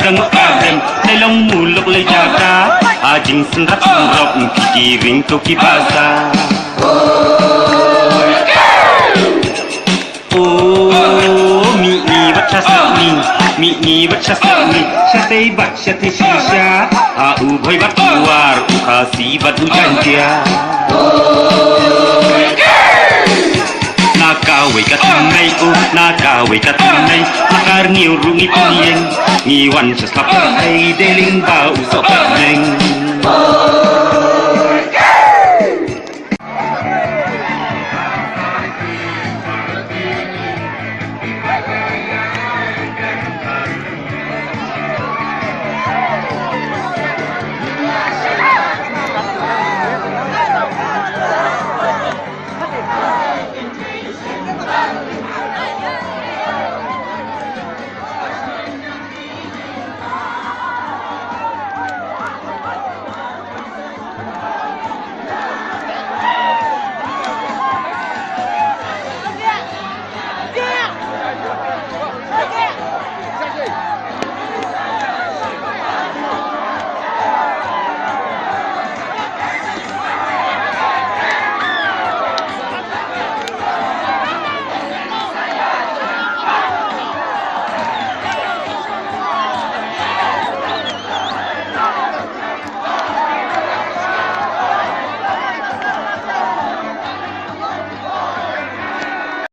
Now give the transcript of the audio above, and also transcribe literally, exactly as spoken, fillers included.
Tang ka rem, nei long muluk lei jada. A jing sngap sngap, ki ring to ki basa. O, mi ni wat sha sat ni, mi ni wat sha sat ni, sha tei bat sha tei shisha. A u bhoi bat u war, u khasi bat u jantia. Na kawei ka tynmei u, na kawei ka tynmei, na kar ngi u ru ngi pynïeng, ngi wan sha slap ei dei lyngba u soh pynïeng.